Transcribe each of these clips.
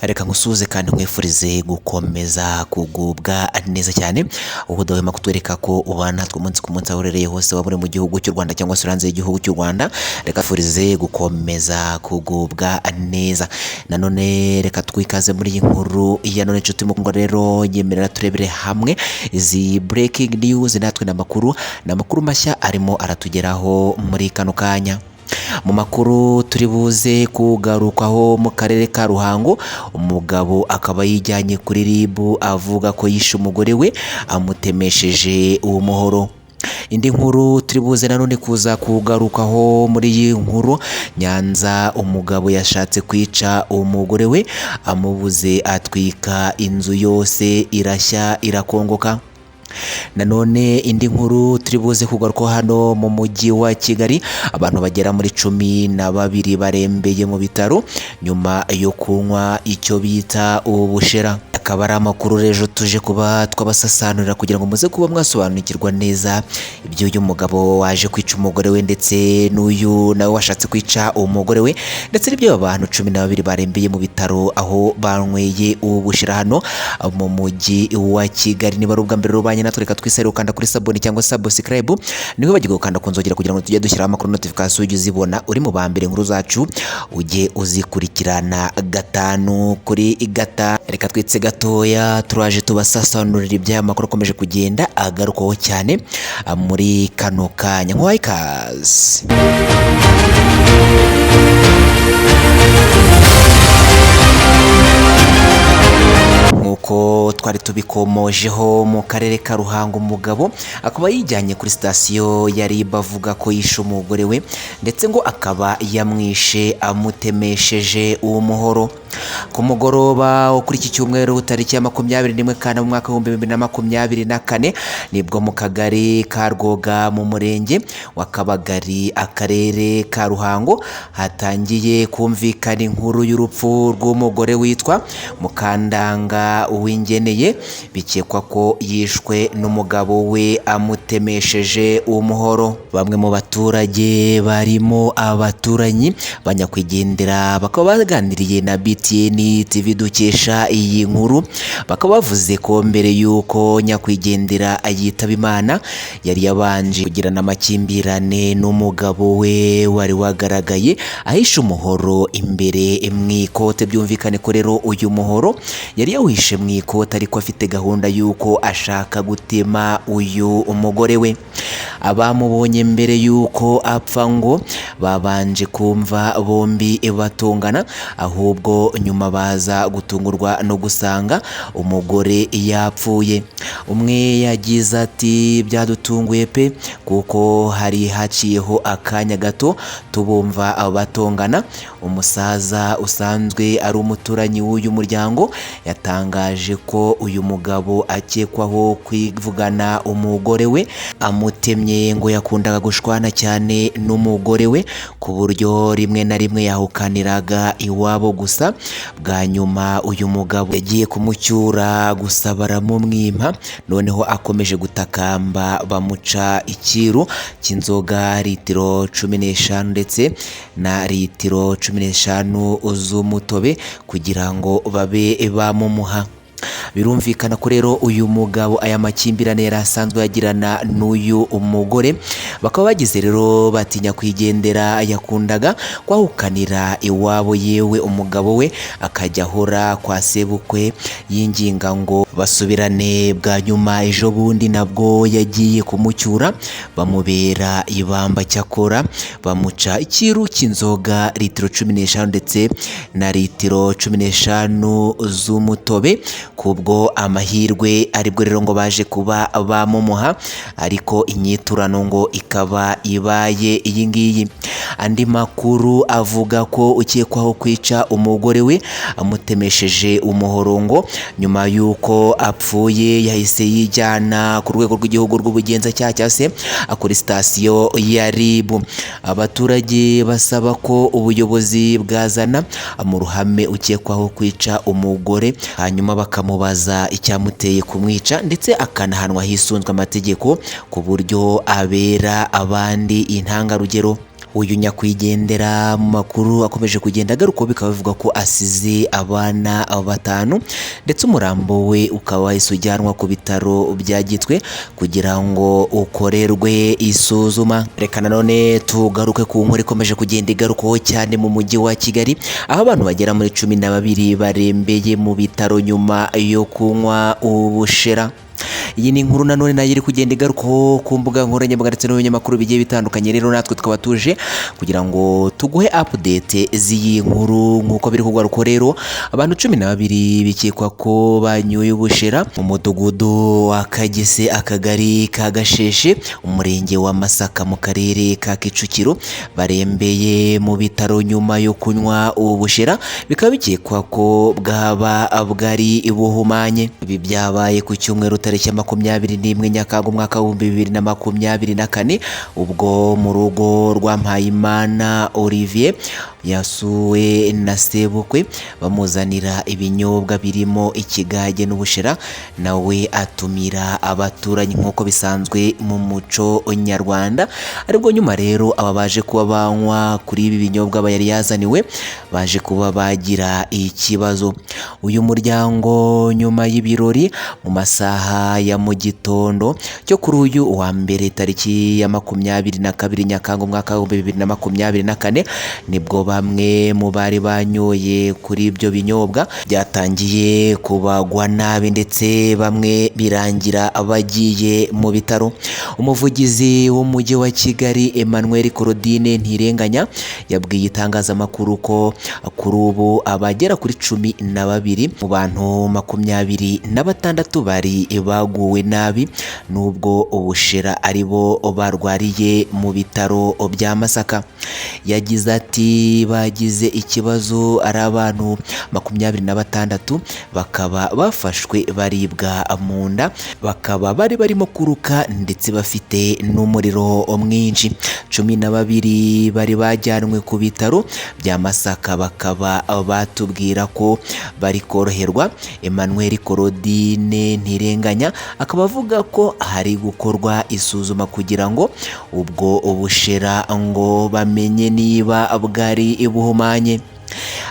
Reka nkusuhuze kandi nkwifurize gukomeza kugubwa neza cyane, ubu udahwema kutwereka ko ubana natwe umunsi ku munsi aho uherereye hose, waba uri mu gihugu cy'u Rwanda cyangwa se hanze y'igihugu cy'u Rwanda. Reka twifurize gukomeza kugubwa neza. Nanone reka twikaze muri iyi nkuru ya none, inshuti mukundwa. Rero nyemerera turebere hamwe izi breaking news natwe n'amakuru, ni amakuru mashya arimo aratugeraho muri kano kanya. Mu makuru turi buze kugarukaho, mu karere ka Ruhango umugabo akaba yijyanye kuri RIB avuga ko yishe umugore we amutemesheje umuhoro. Indi nkuru turi buze nanone kuza kugarukaho muri iyi nkuru, Nyanza umugabo yashatse kwica umugore we amubuze atwika inzu yose irashya irakongoka. Nanone indi nkuru turi buze kugarukaho hano mu mujyi wa Kigali, abantu bagera muri 12 barembeye mu bitaro nyuma yo kunywa icyo bita ubushera. Akaba ari amakuru rero tuje kuba twabasasanurira kugira ngo muze kuba mwasobanukirwa neza iby'uyu mugabo waje kwica umugore we, ndetse n'uyu nawe washatse kwica umugore we, ndetse n'ibyo abantu 12 barembeye mu bitaro aho banyweye ubushera hano mu mujyi wa Kigali. Niba ari ubwa mbere rubanye natwe, reka twisare ukanda kuri s'abonner cyangwa subscribe, niwe bagiye gukanda ku nzogera kugira ngo tujye dushyiraho amakuru, notification ujye uzibona uri mu ba mbere, inkuru zacu ujye uzikurikirana gatanu kuri gata. Reka twitse gatoya, turaje tubasasanurira iby'aya makuru akomeje kugenda agarukwaho cyane muri kano kanya. Nk'uwaye ikaze. Nk'uko twari tubikomojeho, mu karere ka Ruhango umugabo akaba yijyanye kuri sitasiyo ya RIB avuga ko yishe umugore we, ndetse ngo akaba yamwishe amutemesheje umuhoro. Ku mugoroba wo kuri iki cyumweru, tariki ya 21 Kanama mu mwaka w'2024, nibwo mu kagari ka Rwoga mu murenge wa Kabagari, akarere ka Ruhango, hatangiye kumvikana inkuru y'urupfu rw'umugore witwa Mukandanga Uwingeneye, bikekwa ko yishwe n'umugabo we amutemesheje umuhoro. Bamwe mu baturage barimo abaturanyi ba nyakwigendera bakaba baganiriye na BTN TV dukesha iyi nkuru, bakaba bavuze ko mbere y'uko nyakwigendera yitaba Imana yari yabanje kugirana amakimbirane n'umugabo we wari wagaragaye ahishe umuhoro imbere mu ikote. Byumvikane ko rero uyu muhoro yari yawishe mu ikote, ariko afite gahunda y'uko ashaka gutema uyu umugore we. Abamubonye mbere y'uko apfa ngo babanje kumva bombi batongana, ahubwo nyuma baza gutungurwa no gusanga umugore yapfuye. Umwe yagize ati: "Byadutunguye pe, kuko hari haciyeho akanya gato tubumva batongana." Umusaza usanzwe ari umuturanyi w'uyu muryango yatangaje ko uyu mugabo akekwaho kwivugana umugore we amutemye ngo yakundaga gushwana cyane n'umugore we, ku buryo rimwe na rimwe yahukaniraga iwabo. Gusa bwa nyuma uyu mugabo yagiye kumucyura gusa baramumwima, noneho akomeje gutakamba bamuca icyiru cy'inzoga litiro 15 ndetse na litiro 15 z'umutobe kugira ngo babe bamumuha. Birumvikana ko rero uyu mugabo aya makimbirane yari asanzwe yagirana n'uyu mugore, bakaba bagize rero batinya kwigendera yakundaga kwahukanira iwabo, yewe umugabo we akajya ahora kwa sebukwe yinginga ngo basubirane. Bwa nyuma ejo bundi nabwo yagiye kumucyura bamubera ibamba, cyakora bamuca icyiru cy'inzoga litiro 15 ndetse na litiro 15 z'umutobe. Kubwo amahirwe aribwo rero ngo baje kuba bamumuha, ariko inyiturano ngo ikaba ibaye iyi ngiyi. Andi makuru avuga ko ukekwaho kwica umugore we amutemesheje umuhoro ngo nyuma y'uko apfuye yahise yijyana ku rwego rw'igihugu rw'ubugenzacyaha cyangwa se kuri sitasiyo ya RIB. Abaturage basaba ko ubuyobozi bwazana mu ruhame ukekwaho kwica umugore, hanyuma bakamubaza icyamuteye kumwica, ndetse akanahanwa hisunzwe amategeko ku buryo abera abandi intangarugero. Uyu nyakwigendera mu makuru akomeje kugenda agaruka, bikaba bivuga ko asize abana 5, ndetse umurambo we ukaba wahise ujyanwa ku bitaro bya Gitwe kugira ngo ukorerwe isuzuma. Reka nanone tugaruke ku nkuru ikomeje kugenda igarukaho cyane mu mujyi wa Kigali, aho abantu bagera muri 12 barembeye mu bitaro nyuma yo kunywa ubushera. Iyi ni inkuru nanone nayo iri kugenda igarukaho ku mbuga nkoranyambaga ndetse n'ibinyamakuru bigiye bitandukanye. Rero natwe tukaba tuje kugira ngo tuguhe update z'iyi nkuru nk'uko biri kugaruka. Rero abantu 12 bikekwa ko banyoye ubushera mu mudugudu wa Kagese, akagari ka Gasheshe, umurenge wa Masaka mu karere ka Kicukiro, barembeye mu bitaro nyuma yo kunywa ubushera, bikaba bikekwa ko bwaba bwari buhumanye. Ibi byabaye ku cyumweru tariki 21 Nyakanga umwaka 2024, ubwo mu rugo rwa Mpayimana Olivier yasuwe na sebukwe bamuzanira ibinyobwa birimo ikigage n'ubushera, nawe atumira abaturanyi nk'uko bisanzwe mu muco nyarwanda. Aribwo nyuma rero aba baje kuba banywa kuri ibi binyobwa yari yazaniwe baje kuba bagira ikibazo. Uyu muryango nyuma y'ibirori mu masaha ya mu gitondo cyo kuri uyu wa mbere tariki ya 22 Nyakanga umwaka 2024, nibwo bamwe mu bari banyoye kuri ibyo binyobwa byatangiye kubagwa nabi, ndetse bamwe birangira bagiye mu bitaro. Umuvugizi w'umujyi wa Kigali Emmanuel Claudine Ntirenganya yabwiye itangazamakuru ko kuri ubu abagera kuri 12 mu bantu 26 bari baguwe nabi nubwo ubushera aribo barwariye mu bitaro bya Masaka. Yagize ati bagize ikibazo ari abantu 26, bakaba bafashwe baribwa mu nda, bakaba bari barimo kuruka ndetse bafite n'umuriro mwinshi. 12 bari bajyanwe ku bitaro bya Masaka, bakaba batubwira ko bari koroherwa. Emmanuel Claudine Ntirenganya akaba avuga ko hari gukorwa isuzuma kugira ngo ubwo ubushera ngo bamenye niba bwari buhumanye.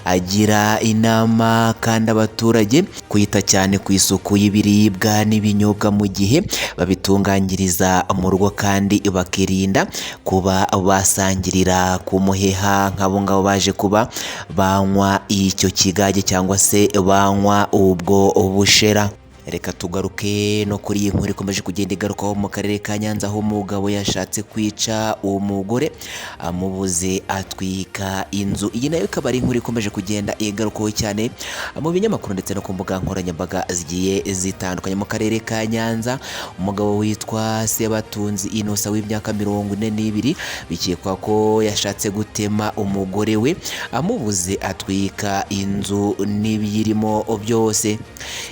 Agira inama kandi abaturage kwita cyane ku isuku y'ibiribwa n'ibinyobwa mu gihe babitunganyiriza mu rugo, kandi bakirinda kuba basangirira ku muheha nk'abo ngabo baje kuba banywa icyo kigage cyangwa se banywa ubwo bushera. Reka tugaruke no kuri iyi nkuru ikomeje kugenda igarukaho mu karere ka Nyanza, aho umugabo yashatse kwica uwo mugore amubuze atwika inzu. Iyi nayo ikaba ari inkuru ikomeje kugenda igarukaho cyane mu binyamakuru ndetse no ku mbuga nkoranyambaga zigiye zitandukanye. Mu karere ka Nyanza, umugabo witwa Sebatunzi Innocent w'imyaka 42 bikekwa ko yashatse gutema umugore we amubuze atwika inzu n'ibiyirimo byose.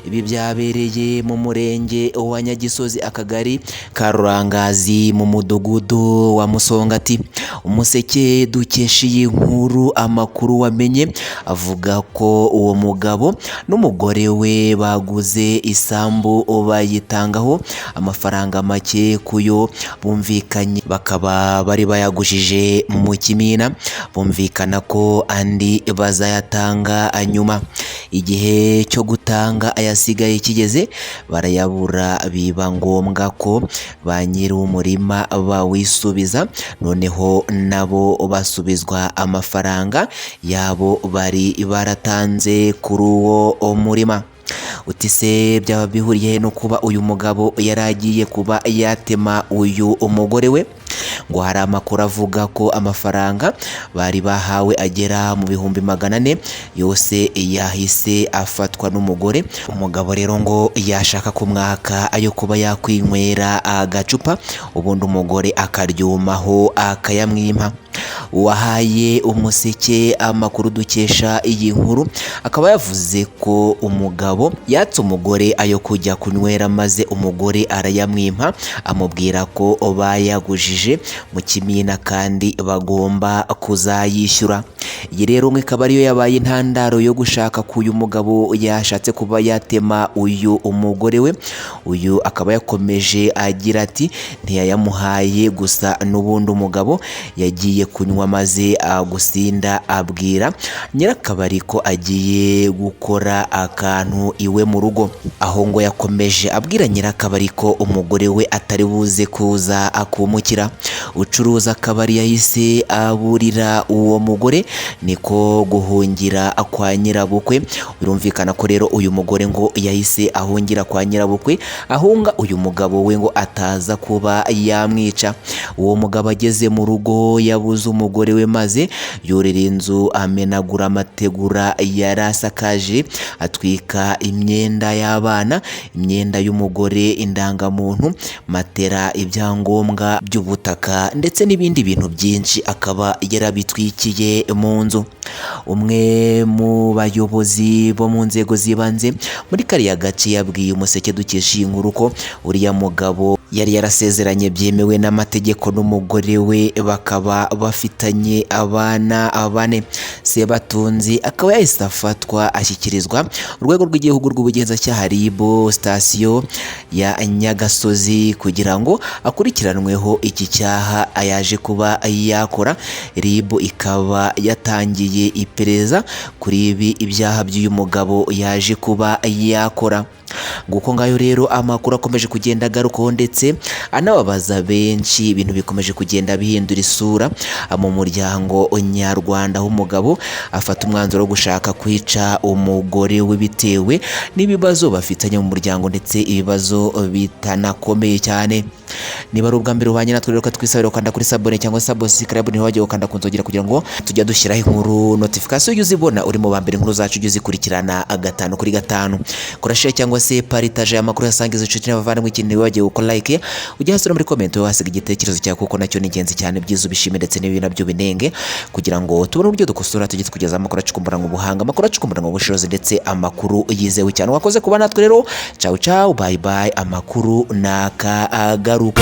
Ibi byabereye mu murenge wa Nyagisozi, akagari ka Rurangazi, mu mudugudu wa Musongati. Umuseke dukesha iyi nkuru amakuru wamenye avuga ko uwo mugabo n'umugore we baguze isambu bayitangaho amafaranga make kuyo bumvikanye, bakaba bari bayagujije mu kimina, bumvikana ko andi bazayatanga nyuma. Igihe cyo gutanga ayasigaye kigeze barayabura, biba ngombwa ko ba nyir'umurima bawisubiza, noneho nabo basubizwa amafaranga yabo bari baratanze kuri uwo murima. Uti se byaba bihuriye no kuba uyu mugabo yari agiye kuba yatema uyu umugore we? Ngo hari amakuru avuga ko amafaranga bari bahawe agera mu 400,000 yose yahise afatwa n'umugore. Umugabo rero ngo yashaka kumwaka ayo kuba yakwinywera agacupa, ubundi umugore akaryumaho akayamwimpa. Uwahaye Umuseke amakuru dukesha iyi nkuru akaba yavuze ko umugabo yatse umugore ayo kujya kunywera, maze umugore arayamwimpa, amubwira ko bayagujije mu kimina kandi bagomba kuzayishyura. Iyi rero ngo ikaba ariyo yabaye intandaro yo gushaka ko uyu mugabo yashatse kuba yatema uyu umugore we. Uyu akaba yakomeje agira ati ntiyayamuhaye gusa n'ubundi umugabo yagiye kunywa maze gusinda abwira nyirakabari ko agiye gukora akantu iwe mu rugo, aho ngo yakomeje abwira nyirakabari ko umugore we atari buze kuza akumukira. Ucuruza akabari yahise aburira uwo mugore niko guhungira kwa nyirabukwe. Birumvikana ko rero uyu mugore ngo yahise ahungira kwa nyirabukwe ahunga uyu mugabo we ngo ataza kuba yamwica. Uwo mugabo ageze mu rugo yabuze umugore we maze yurira inzu amenagura amategura yari asakaje, atwika imyenda y'abana, imyenda y'umugore, indangamuntu, matera, ibyangombwa by'ubutaka ndetse n'ibindi bintu byinshi akaba yarabitwikiye mu nzu. Umwe mu bayobozi bo mu nzego z'ibanze muri kariya gace yabwiye Umuseke dukesha iyi nkuru ko uriya mugabo yari yarasezeranye byemewe n'amategeko n'umugore we bakaba bafitanye abana bane. Sebatunzi akaba yahise afatwa ashyikirizwa urwego rw'igihugu rw'ubugenzacyaha RIB sitasiyo ya Nyagasozi kugira ngo akurikiranweho iki cyaha yaje kuba yakora. RIB ikaba yatangiye iperereza kuri ibi ibyaha by'uyu mugabo yaje kuba yakora. Nguko ngayo rero amakuru akomeje kugenda agarukaho ndetse anababaza benshi, ibintu bikomeje kugenda bihindura isura mu muryango nyarwanda, aho umugabo afata umwanzuro wo gushaka kwica umugore we bitewe n'ibibazo bafitanye mu muryango ndetse ibibazo bitanakomeye cyane. Niba ari ubwa mbere ubanye natwe rero twisabira gukanda kuri sabone cyangwa subscribe, ntiwajye gukanda ku nzogera kugira ngo tujya dushyiraho inkuru notification ujye uzibona uri mu ba mbere, inkuru zacu ujye uzikurikirana 5 kuri 5. Kora share cyangwa se partage amakuru yasangiza inshuti n'abavandimwe. Ikindi ntiwibagirwe gukora like, ujye hasi no muri comment wasiga igitekerezo cyawe kuko nacyo ni ingenzi cyane, byiza ubishime ndetse n'ibi nabyo binenge kugira ngo tubone uburyo dukosora tujye tukugeza amakuru acukumbura ubuhanga, amakuru acukumbura ubushobozi ndetse amakuru yizewe cyane. Wakoze kuba natwe rero, ciao ciao, bye bye, amakuru nakagaruka.